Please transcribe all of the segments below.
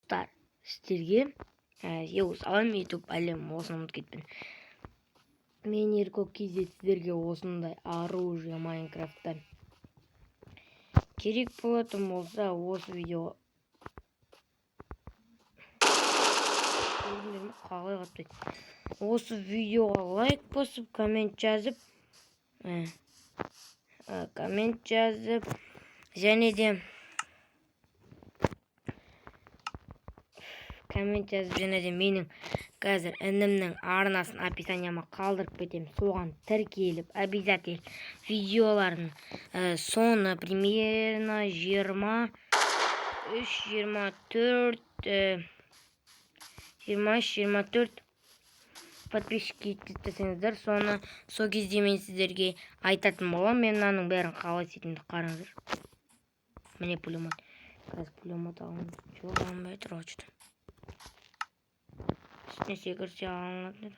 Достар, сіздерге салам, Ютуб әлем, осыны ұмытып кетпін. Мен Еркок kz. Сіздерге осындай оружие Майнкрафтта керек болатын болса, осы видеоға, көрдіңдер ме, қалай қаптайды, осы видеоға лайк басып, коммент жазып және де коммент жазып және де менің қазір інімнің арнасын описанияма қалдырып кетемін, соған тіркеліп, обязательно видеоларын, соны примерно 23, 24, 23, 24 подписчикке жеткізіп тастаңыздар. Соны сол кезде мен сіздерге айтатын боламын. Мен мынаның бәрін қалай істейтінімді қараңыздар. Міне, пулемет. Қазір пулемет аламын. Жоқ, алынбай тұр ғой что. Үстіне секірсе, алынатын еді.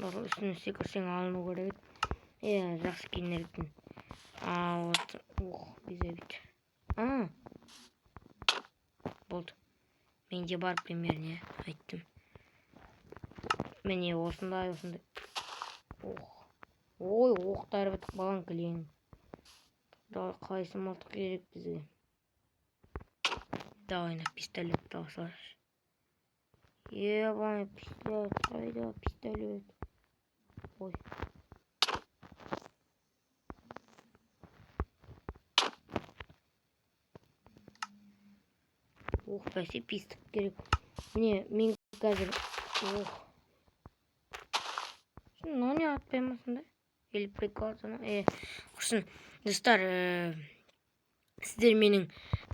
Үстіне секірсең, алыну керек еді. Иә, жақсы киінер екен. А вот, ух, без обид. А, болды, менде бар примерно, айттым. Міне, осындай, осындай. Ох, ой, оқтары бітіп қалған, клин. Давай, қайсы мылтық керек бізге? Давай на пистолет ала салайықшы. Ебаный пистолет қайда, пистолет? Ой, ох, бәсе, пистік керек. Міне, мен қазір, ох, мынау не, атпай ма сонда? Или прикол? Е, құрсын. Достар, сіздер менің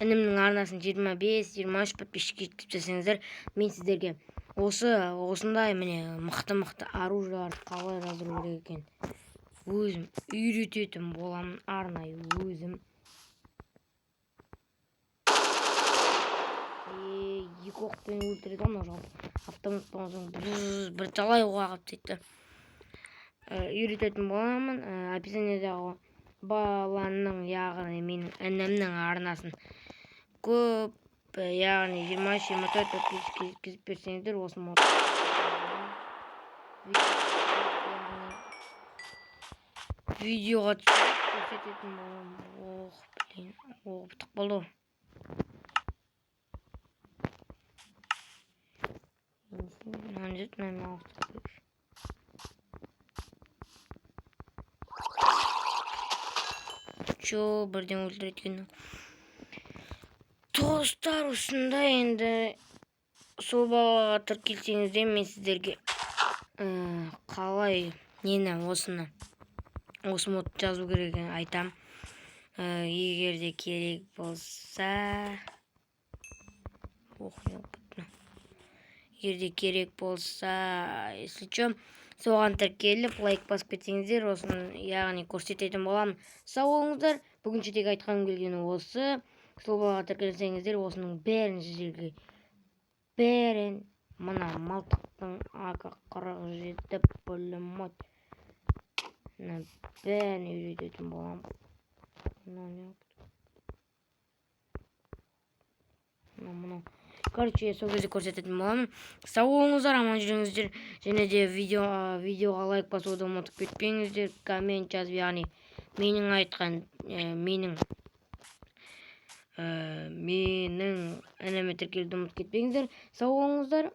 інімнің арнасын 25, 23 подписчикке жеткізіп тастасаңыздар, мен сіздерге осы осындай, міне, мықты мықты оружияларды қалай жаздыру керек екенін өзім үйрететін боламын, арнайы өзім. Екі оқпен өлтіреді ғой мынау. Жалпы автомат болған соң бірталай оқ ағып тастайды. Үйрететін боламын. Описаниедағы баланың, яғни менің інімнің арнасын көп, яғни 23, 24 подписчикке жеткізіп берсеңіздер, осы мод, яғни видеоға түсіріп көрсететін боламын. Ох, блин, оқ бітіп қалды ғой. Мынаны жүр, мынаны ауыстырып көрейікші. Чё, бірден өлтіреді екен. Достар, осындай. Енді сол балаға тіркелсеңіздер, мен сіздерге қалай нені, осыны, осы мод жазу керек екенін айтамын. Егер де керек болса, ох, не болып кетті? Егер де керек болса, если чё, соған тіркеліп, лайк басып кетсеңіздер, осыны, яғни көрсететін боламын. Сау болыңыздар. Бүгінше тек айтқым келгені осы: сол балаға тіркелсеңіздер, осының бәрін сіздерге, бәрін, мына мылтықтың, АК 47, пулемет, мына бәрін үйрететін боламын. Мынау не? Мынау, мынау, короче, сол кезде көрсететін боламын. Сау болыңыздар, аман жүріңіздер және де видеоға лайк басуды ұмытып кетпеңіздер, коммент жазып, яғни менің айтқан, менің ініме тіркелуді ұмытып кетпеңіздер. Сау болыңыздар.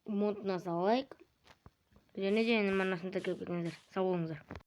Мод ұнаса, лайк және де інім арнасын тіркеліп кетіңіздер. Сау болыңыздар.